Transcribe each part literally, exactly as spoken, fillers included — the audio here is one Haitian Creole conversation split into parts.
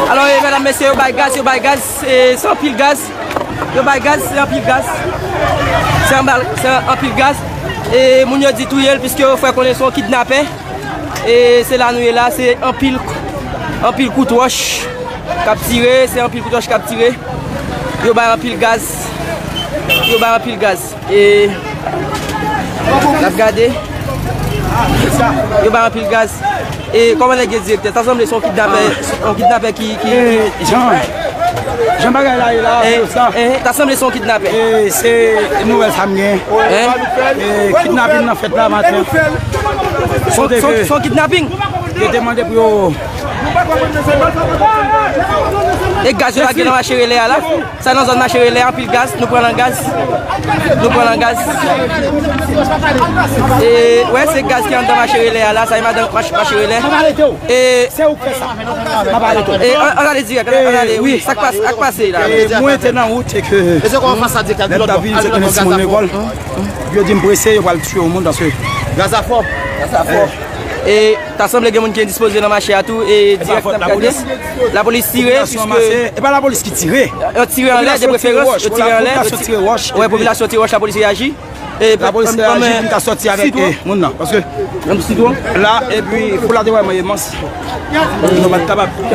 Alò, e, medam, mesye, yo bay gaz, yo bay gaz, e, se anpil gaz. Yo bay gaz, se anpil gaz. Se anba-, se anpil gaz. E moun yo di touye l, piske yo fè konnen se yon kidnapè. E se la nou ye la, se anpil, anpil kout wòch k ap tire, se anpil kout wòch k ap tire. Yo bay anpil gaz. Yo bay anpil gaz. E n ap gade. Yo bay anpil gaz. E kòman nèg yo direktè? Sa sanble se yon kidnapè, yon kidnapè ki, ki, ki... Eh, Jan, Jan bagay la ye la, eh, sa. Eh, ta sanble se yon kidnapè. Eh, se nouvèl sa m gen. Eh? Eh, kidnapin nan fèt la maten. Son, son, son kidnaping? Yo te mande pou yo... E gaz yo lage nan mache relè a la. Sa nan zòn mache relè, anpil gaz, nou pran nan gaz. Nou pran nan gaz. E, wè, se gaz ki anndan mache relè a la, sa e madan mach-, mache relè. E, se ou k fè sa. M ap arete w. E, an, an ale dirèk, an, an ale, wi, sa k pase, sa k pase la. E, mwen te nan wout, e ke lè m t ap vini, se te gen timoun lekòl. Yo di m prese, yo pral tiye yon moun, paske gaz la fò. Gaz la fò. E, ta sanble gen moun ki endispoze nan mache a tou, e dirèk n ap gade. Lapolis tire, piske... E pa lapolis ki tire. Yo tire anlè, de preferans, yo tire anlè. Popilasyon tire wòch. Wè, popilasyon tire wòch, lapolis reyaji. E, lapolis reyaji pou n ka sòti avèk, e, moun nan. Paske la, epi, pou la te wè mwen, e mans. Nou pa t kapab. Nou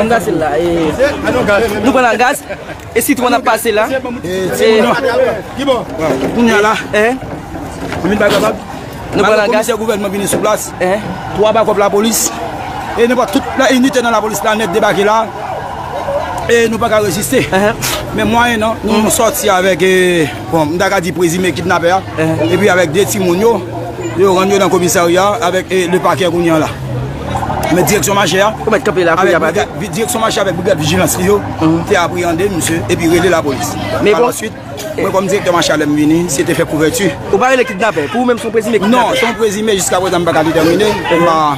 pran nan gaz. E sitwon ap pase la. E, timoun nan. Kounye a la. Eh? Vin pa kapab. Nou pran nan gaz. Komisè gouvènman vini sou plas. Eh? Twa bakòp lapolis. E nenpòt tout la inite nan lapolis la nèt debake la. E nou pa ka reziste. Eh? Men mwayennan, nou sòti avèk, eh, bon, m ta ka di prezime kidnapè a. Eh? Epi avèk de timoun yo, yo rann yo nan komisarya avèk, eh, le pakè kounye a la. Men direksyon mache a. Ou mèt kanpe la, avèk brigad, direksyon mache avèk brigad vijilans li yo, te apreyande misye, epi rele lapolis. Men bon. Mwen, kòm direktè mache a, lè m vini, se te fè kouvèti. Ou pa rele kidnapè? Pou ou menm, se yon prezime kidnapè? Non, se yon prezime, jiska prezan, m pa ka detèmine. M pa,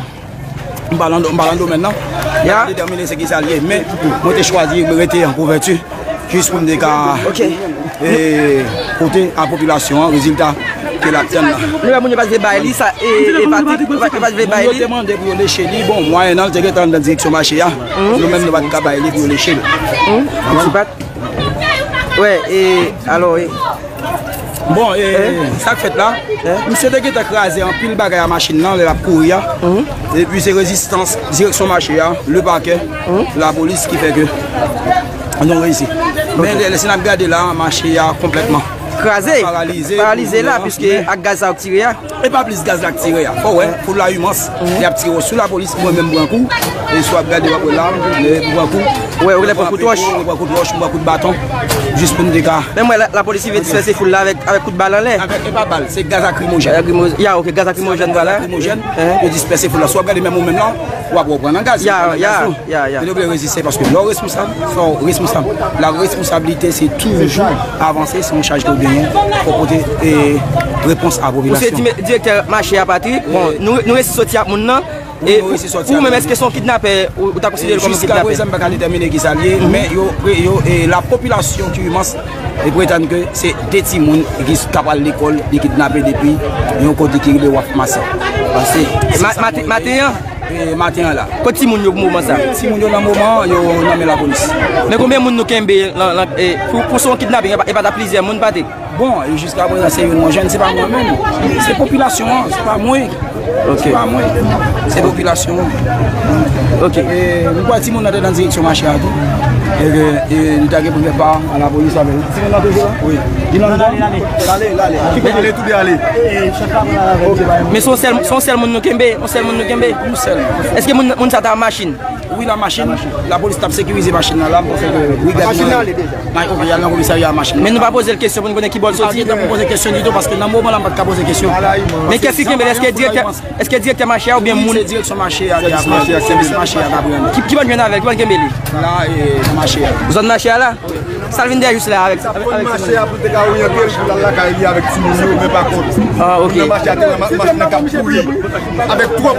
m pa nan, m pa nan domèn nan. M pa ka detèmine se ki sa l ye. Men, mwen te chwazi rete an kouvèti, jis pou m te ka, e, pote a popilasyon an rezilta ke l ap tann nan. Nou wè moun yo pa t vle bay li, sa, e, e Patrick, yo pa, yo pa t vle bay li. Moun yo te mande pou yo leche li, bon, mwayennan, l te gentan anndan direksyon mache a. Nou menm, nou pa t ka bay li pou yo leche l. Wè, e, alò, e. Bon, e, sa k fèt la, misye te gentan kraze anpil bagay a machin nan, lè l ap kouri a. Epi se rezistans, direksyon mache a, le pakè, lapolis ki fè ke nou reyisi. Men lè, lè si n ap gade la, mache a konplètman kraze, paralize, paralize la, piske ak gaz sa yo k tire a. E pa plis gaz la k tire a. Fò w wè, foul la imans. Li ap tire sou lapolis, mwen menm pran kou. E si w ap gade, w ap wè la, m pran kou. Wè, ou lè pran kout wòch. Mwen pran kout wòch, mwen pran kout baton. Jis pou n te ka. Men mwen, la, lapolis rive dispèse foul la avèk, avèk kout bal anlè. Avèk, e pa bal, se gaz lakrimojèn. Lakrimoj-, ya, ok, gaz lakrimojèn, vwala. Gaz lakrimojèn, yo dispèse foul la. Si w ap gade menm ou menm la, w ap pran nan gaz. Ya, ya, ya, ya. Men nou vle reziste paske lè w responsab, fò w responsab. La responsabilite, se toujou avanse, se yon chaj ke w genyen, fò w pote, e, repons a popilasyon. Ou se di-, direktè mache a, Patrick. Bon, nou, nou resi sòti ak moun nan. E ou, ou menm, èske se yon kidnapè, ou, ou ta konsidere l kòm yon kidnapè? Jiska prezan, m pa ka detèmine ki sa l ye, men yo, yo, e, la popilasyon ki imans, e pretann ke se de timoun ki s-, ta pral lekòl, li kidnape depi yon kote ki rele Waf Mase. Pase. Ma-, maten, maten an? E, maten an la. Kot timoun yo pou moman sa? Timoun yo nan moman an, yo nan men lapolis. Men konbyen moun nou kenbe lan, lan, e, pou, pou se yon kidnaping, e pa, e pa ta plizyè moun, Patrick? Bon, e jiska prezan, se youn mwen jwenn, se pa mwen menm. Se popilasyon an, se pa mwen. Ok. Se pa mwen. Se popilasyon an. Ok. E, nou kwè timoun nan te nan direksyon mache a tou. E ke, e, nou ta gen pou fè pa a lapolis avè l. Timoun nan toujou la? Wi. Li nan, nan, nan, nan. L ale, l ale. Ki kote l ale? Tou de ale. Men se yon sèl, se yon sèl moun nou kenbe, yon sèl moun nou kenbe. Yon sèl. Èske moun, moun sa ta machin? Wi, la machin, lapolis t ap sekirize machin nan la, m panse ke brigad mwen, ok, y al nan komisarya a machin nan. Men nou pa poze l kesyon pou n konnen ki bò l soti? Nou pa poze kesyon ditou, paske nan moman la, m pa t ka poze kesyon. Men kiyès ki kenbe l? Èske direktè, èske direktè mache a oubyen moun? Wi, se direksyon mache a ki ap, sèvis mache a k ap rann. Ki, ki bò n jwenn avè l? Ki bò n kenbe li? La, e, nan mache a. Zòn mache a la? Sa l vin dèyè jis la avèk, avèk, avèk mache a pou l te ka oryante l pou l al lakay li avèk timoun yo, men pa kont. Ah, ok. Nan mache a te wè ma-, machin nan k ap kouri avèk twòp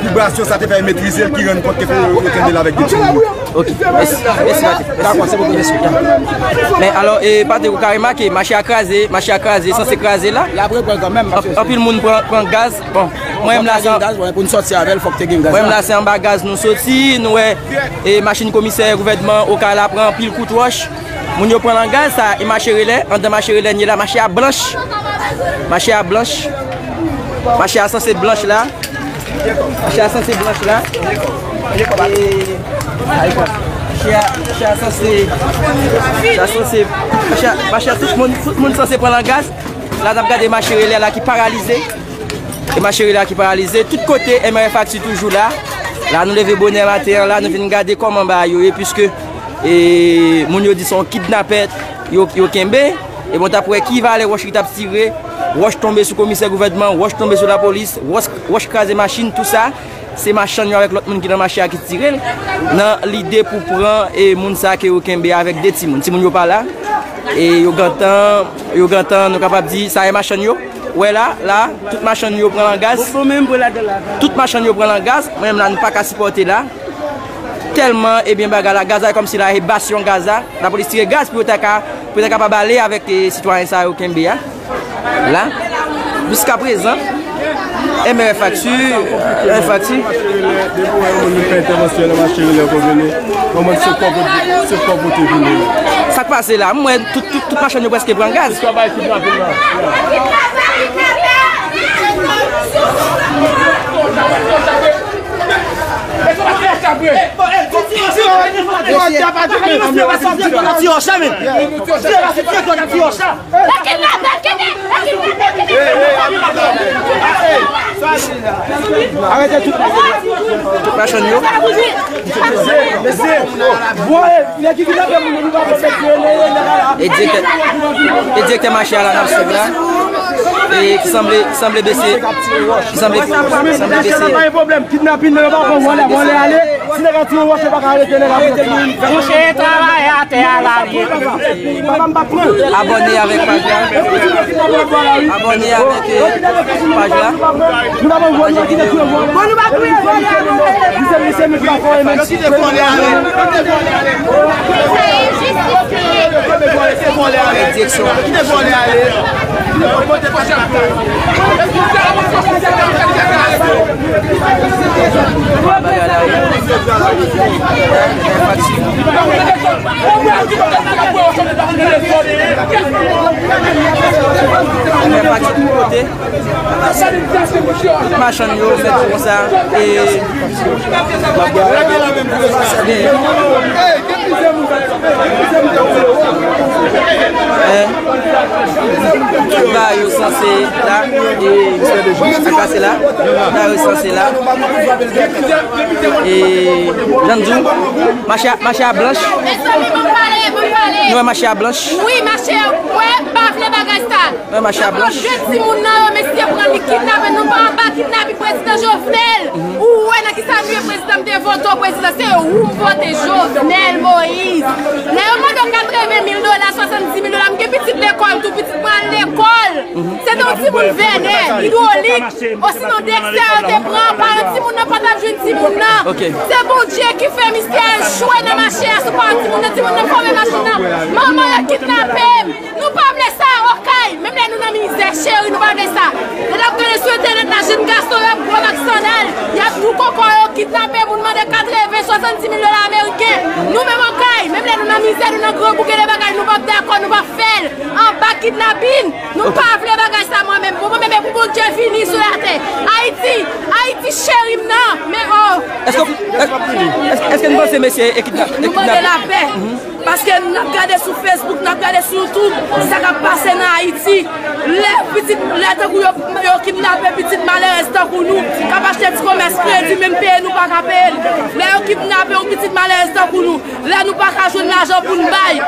vibrasyon, sa te fè l metrize l, ki rann kont ke fò yo kenbe l avèk de timoun yo. Ok, mèsi, mèsi, Patrick. Dakò, se bon, mèsi. Men alò, e, Patrick, ou ka remake, mache a kraze, mache a kraze, sanse kraze la. L ap reprann kanmenm, paske anpil moun pran, pran gaz. Bon, mwen menm la, se an- gaz, pou n sòti avè l, fòk te gen gaz. Mwen menm la, se anba gaz nou soti, nou wè, e, machin komisè gouvènman Okay la pran anpil kout wòch. Moun yo pran nan gaz, sa e mache relè, andan mache relè n ye la, mache a blanch. Mache a blanch. Mache a sanse blanch la. Mache a sanse blanch la. E, mache a, mache a sanse, mache a sanse, mache a, mache a tout moun, tout moun sanse pran nan gaz. La, n ap gade mache relè la ki paralize. E mache relè la ki paralize. Tout kote, M R F Actu toujou la. La, nou leve bonè maten an la, nou vin gade kòman bagay yo ye, piske, e, moun yo di se yon kidnapè yo, yo kenbe. E bon, t ap wè ki valè wòch ki t ap tire. Wòch tonbe sou komisè gouvènman, wòch tonbe sou lapolis, wòch, wòch kraze machin, tou sa. Se machann yo avèk lòt moun ki nan mache a ki tire l, nan lide pou pran, e, moun sa ke yo kenbe avèk de timoun. Timoun yo pa la, e yo gentan, yo gentan, nou kapab di, sa e machann yo. Wè la, la, tout machann yo pran nan gaz. Tout machann yo pran nan gaz, mwen menm la, nou pa ka sipòte la. Tèlman, ebyen, bagay la, gaz la, kòmsi la, e basyon gaz la. Lapolis tire gaz pou yo ta ka, pou yo ta kapab ale avèk, e, sitwayen sa yo kenbe a. La, jiskaprezan, M R F Actu, M R F Actu. Depi w wè yon moun vin fè entèvansyon nan mache relè konveni, yon moun se kòb, se kòb ou te vini. Sa k pase la? M wè tout, tout, tout machann yo prèske pran gaz. Sa bay kidnapin la. Arete tout. Tout machann yo. E direktè, e direktè mache a la n ap swiv la. E ki sanble, ki sanble bese. Ki sanble, sanble bese. Kidnapin nan yo pa pran vòlè, vòlè ale. Si nèg la tire wòch, yo pa ka arete nèg la. Mouche travay atè a la li ye. Abòne avèk paj la. Abòne avèk, eh, paj la. Pataje videyo. Direksyon. Tout machann yo fè di konsa. E tout bagay yo sanse la. E sa k pase la. Bagay yo sanse la. E jan m di w, mache a, mache a blanch. Mezanmi, ban m pale, ban m pale. Nou wè mache a blanch. Wi, mache a, wè, m pa vle bagay sa. Wè mache a blanch. Jèn timoun nan yo, mesye pran li kidnape, nou pa anba kidnapin prezidan Jovenel. Ou wè nan kisa nou ye, prezidan, m te vote w prezidan, se ou m vote, Jovenel Moïse. Lè yo mande w katreven mil dola, swasanndis mil dola, m gen pitit lekòl tou, pitit mwen al lekòl. Se te yon timoun vènè, idwolik, osinon deksè yo te pran, paran timoun nan pa t ap jwenn timoun nan. Se Bondye ki fè misye al chwe nan mache a sou paran timoun nan, timoun nan fòme machin nan. Manman yo kidnape m. Nou pa vle sa, Okay. Menm lè nou nan mizè, cheri, nou pa vle sa. Lè n ap gade sou entènèt la, jèn gason yo ap gwòl ak sandal, y ap tou koko yo, kidnape moun, mande katreven, swasanndis mil dola ameriken. Nou menm Okay, menm lè nou nan mizè, nou nan grangou, gen de bagay nou p ap dakò, nou p ap fè l. Anba kidnapin. Nou pa vle bagay sa, mwen menm. Bon, mwen menm, e pou Bondye vini sou latè. Ayiti, Ayiti cheri m nan. Men, oh. Èske, èske, èske, èske n panse mesye e kidna-, e kidnape? Nou mande lapè. Paske n ap gade sou Facebook, n ap gade sou YouTube, sa k ap pase nan Ayiti. Lè pitit, lè tankou yo, yo kidnape pitit malerèz tankou nou, k ap achte ti komès kredi, menm peye nou pa ka peye l. Lè yo kidnape yon pitit malerèz tankou nou, lè nou pa ka jwenn lajan pou n bay.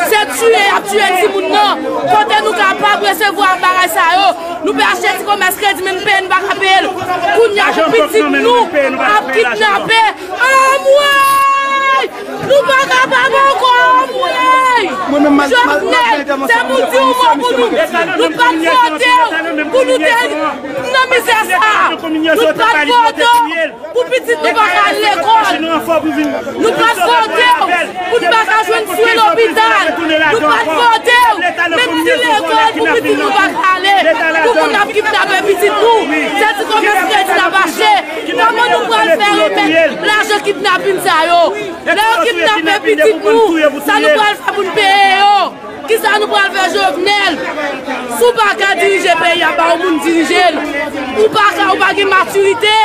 Se tiye y ap tiye timoun nan. Kote nou kapab resevwa bagay sa yo, nou pe achte ti komès kredi, menm peye n pa ka peye l. Kounye a, pitit nou ap kidnape. Anmwey! Nou pa kapab ankò, anmwey! Jovnèl, se pou di yon mo pou nou. Nou pa t vote w pou nou te nan mizè sa. Nou pa t vote w pou pitit nou pa ka al lekòl. Nou pa t vote w pou nou pa ka jwenn swen lopital. Nou pa t vote w, menm ti lekòl pou pitit nou pa ka ale. Pou moun ap kidnape pitit nou, se ti komès kredi n ap achte. Kòman nou pral fè remèt lajan kidnapin sa yo? Lè yo kidnape pitit nou, sa nou pral fè pou n peye yo? Kisa nou pral fè Jovenel? Si w pa ka dirije peyi a, ba yon moun dirije l. Ou pa ka, ou pa gen matirite.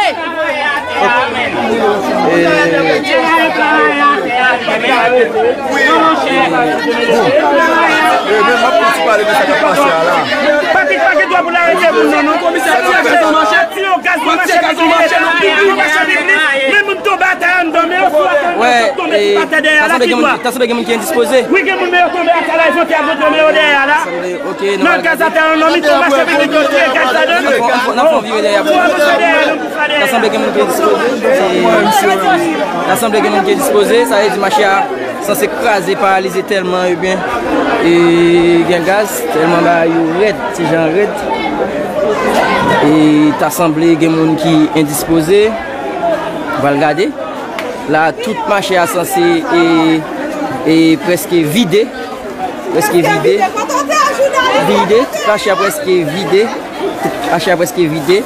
Patrick pa gen dwa pou l arete moun nan, non. Komisè, tire gaz nan manchèt. Tire gaz nan manchèt, tire gaz nan manchèt. Men moun tonbe atè anndan, men yo sou atè anndan, tonbe atè dèyè la, ki dwa? Ta sanble gen moun ki endispoze. Wi, gen moun, men yo tonbe atè la, yo te ap monte, men yo dèyè la. Nan gaz atè anndan, mi tonbe atè, men yo tire gaz ladan. N ap fè yon vire dèyè pou nou. Ta sanble gen moun ki endispoze. Ta sanble gen moun ki endispoze, sa vle di mache a sanse kraze, paralize tèlman, ebyen, e gen gaz, tèlman bagay yo rèd, ti jan rèd. E ta sanble gen moun ki endispoze. N pral gade. La, tout mache a sanse e, e prèske vide. Prèske vide. Vide. Mache a prèske vide. Mache a prèske vide.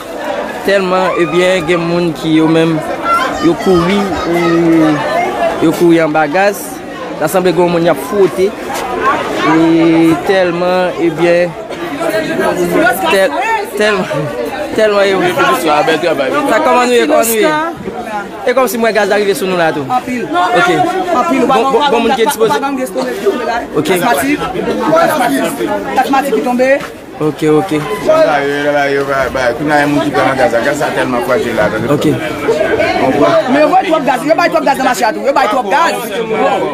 Tèlman, ebyen, gen moun ki yo menm, yo kouri, e, yo kouri anba gaz. Ta sanble gen yon moun y ap fwote. E tèlman, ebyen, tèl-, tèlman, tèlman, e, sa, kòman nou ye, kòman nou ye? E kòmsi m wè gaz la rive sou nou la tou. Anpil. Ok. Anpil. Bon, bon, bon moun ki dispoze. Ok. Asmatik. Asmatik ki tonbe. Ok, ok. Yo, yo, yo, yo, yo, kounye a, yon moun ki pran nan gaz la. Gaz la tèlman frajil la, tande. Ok. Men yo bay twòp gaz, yo bay twòp gaz nan mache a tou. Yo bay twòp gaz.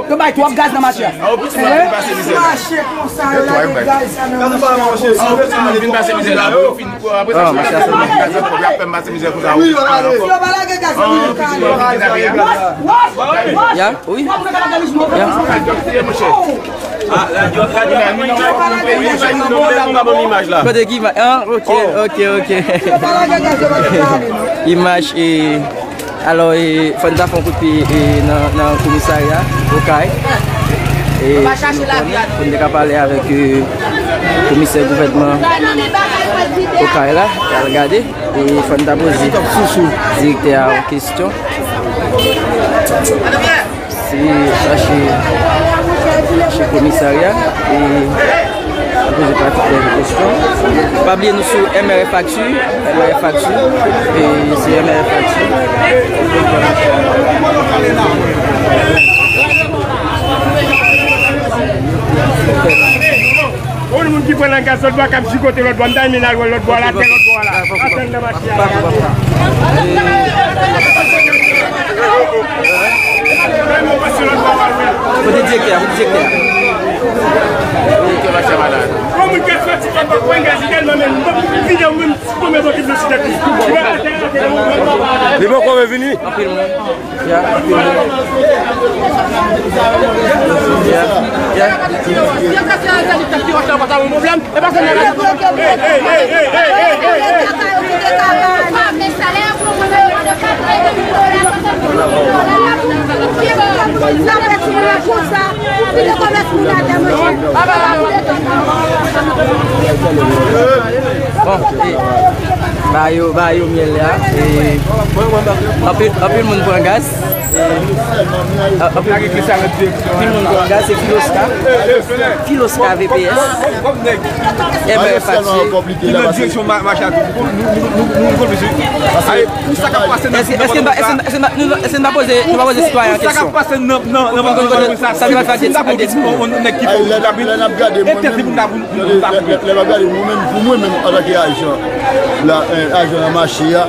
Yo bay twòp gaz nan mache a. Mache konsa, yo lage gaz sa nan mache a. Vin pase mizè la, pou yo fin, pou apre sa, si yo pa lage gaz la, yo pa lage gaz la. Ya, wi. Ya. Kote ki imaj? Ah, ok, ok, ok. Imaj, e, alò, e, fò n ta fè yon kout pye, e, nan, nan komisarya Okay. E, nou konnen, pou n te ka pale avèk, e, komisè gouvènman Okay la, y al gade. E fò n ta poze direktè a yon kesyon. Se chache, chache komisarya e poze Patrick yon kesyon. Pa bliye nou sou M R F Actu, M R F Actu, e se M R F Actu. Yon moun ki pran nan gaz lòt bò a k ap jigote lòt bò a, m ta renmen n al wè lòt bò a la, atè lòt bò a la. Atè anndan mache a. Kote direktè a? Kote direktè a? Direktè mache a malad. Yon moun ki ap sòti kèk bò pran gaz, li tèlman menm, li vide yon moun. Li poko revini. Anpil moun. Ya, anpil moun. Ya, ya. Bon, e, ba yo, ba yo myèl la. E, anpil, anpil moun pran gaz. E, anpil, anpil moun pran gaz, se Filoska. Filoska V P S. M R F Actu. Ki nan direksyon ma-, mache a tou. Nou, nou, nou, nou, nou konn mesye. Pou sa k ap pase nan, èske, èske n pa, èske n pa, èske n pa, nou, èske n pa poze, nou pa poze sitwayen an kesyon? Pou sa k ap pase nan, nan, nan, nan, nan, sa, sa, si n ta pran yon nèg ki fò, yon nèg ki fò, entèdi pou n ta pou, pou n ta pou. Lè, lè, lè, lè m ap gade mwen menm, pou mwen menm, antanke ajan, la, eh, ajan nan mache a,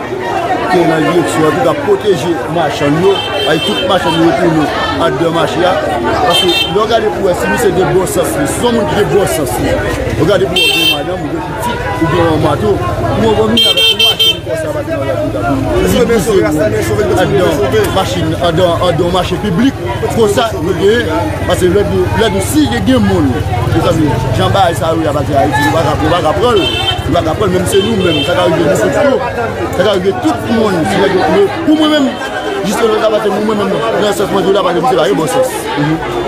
ki nan direksyon an, ki ka pwoteje machann yo, ay tout machann yo retounen anndan mache a. Paske lè w gade pou wè si misye gen bon sans li, si se yon moun ki gen bon sans li, w gade pou wè w gen madanm, ou gen pitit, ou gen yon mato, ou gen yon moun avèk ou mache. Andan machin, andan, andan mache piblik, konsa nou genyen, paske lè nou, lè nou si gen, gen moun, mezanmi, jan bagay sa yo ye a pati Ayiti, nou pa ka, nou pa ka pran l, nou pa ka pran l, menm se nou menm, sa ka rive nou tout tou, sa ka rive tout moun, si lè nou, pou mwen menm, jis lè sa pase, mwen menm, nan sans mwen di w la, paske misye pa gen bon sans.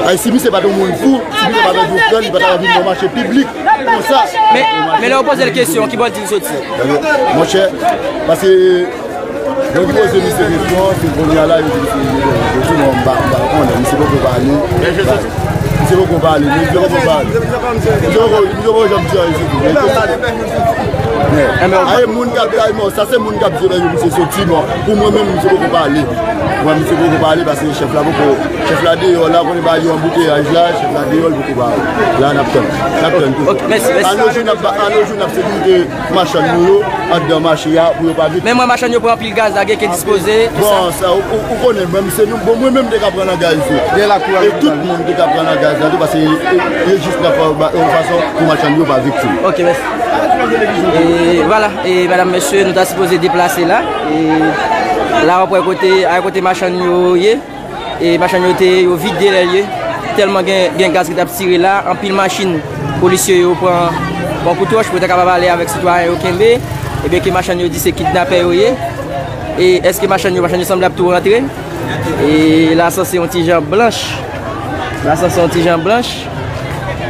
Ay, si misye pa t yon moun fou, si misye pa t yon frè, li pa ta vin nan mache piblik, konsa. Men, men lè w poze l kesyon, ki bò l di l soti? Monchè, paske, lè ki poze misye kesyon, se kounye a la, yo di misye, yo di non, m pa, m pa konnen, misye poko pale. Misye poko pale, misye poko pale. Misye poko, misye poko janm di anyen, se tou. Men, men, aye, moun k ap, aye, bon, sa se moun k ap di, yo, misye soti, bon, pou mwen menm, misye poko pale. Mwen, misye poko pale, paske chèf la poko, chèf la deyò, la, konnen ba yo anbouteyaj la, chèf la deyò, l poko pale. La, n ap tann, n ap tann tou. Ok, mèsi, mèsi. Ann yon jou, n ap, ann yon jou, n ap sekirite machann nou yo anndan mache a pou yo pa viktim. Men mwen, machann yo pran anpil gaz la, gen ki dispoze, tou sa. Bon, sa, ou, ou, ou konnen, menm se nou, bon, mwen menm te ka pran nan gaz yo. E tout moun te ka pran nan gaz la tou, paske yo, yo jis nan fè yon fason pou machann yo pa viktim. Ok, mèsi. E vwala, e medam, mesye, nou ta sipoze deplase la. E la, w ap wè kote, a kote machann yo ye. E machann yo te, yo vide lè l ye. Tèlman gen, gen gaz ki t ap tire la, anpil machin polisye yo pran, pran kout wòch pou yo ta kapab ale avèk sitwayen yo kenbe. Ebyen, ke machann yo di se kidnapè yo ye. E èske machann yo, machann yo sanble ap tou rantre? E la sanse yon ti jan blanch. La sanse yon ti jan blanch.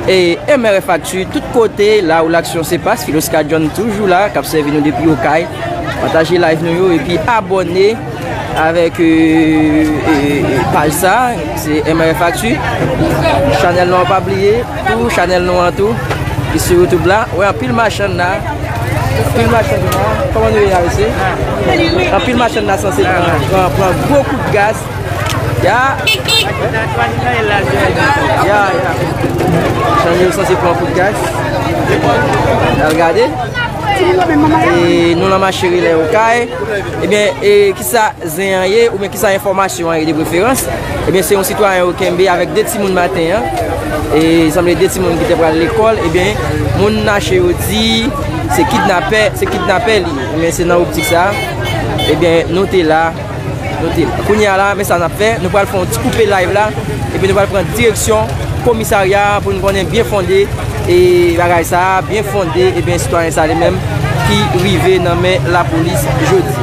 E M R F Actu, tout kote, la où l'action se passe, Philosca John toujou la, k ap sèvi nou depi Okay. Pataje live nou yo, epi abòne avèk, euh, euh, paj sa, se M R F Actu. Chanèl nou an, pa bliye, tou, chanèl nou an tou, ki sou YouTube la. Wè, anpil machann la. Anpil machann la. Kòman nou ye la, mesye? Anpil machann la sanse pran, pran, pran gwo kout gaz. Ya. Ya, ya. Machann yo sanse pran kout gaz. Al gade. E nou nan mache Relè Okay. Ebyen, e kisa zen an ye, oubyen kisa enfòmasyon an ye de preferans? Ebyen, se yon sitwayen yo kenbe avèk de timoun maten an. E sanble de timoun ki te pral lekòl. Ebyen, moun nache yo di se kidnapè, se kidnapè li ye. Ebyen, se nan optik sa. Ebyen, nou te la. Note. Kounye a la, men sa n ap fè, nou pral fè yon ti koupe live la, epi nou pral pran direksyon komisarya a pou nou konnen byen fonde, e bagay sa a, byen fonde, ebyen, sitwayen sa li menm ki rive nan men lapolis jodi.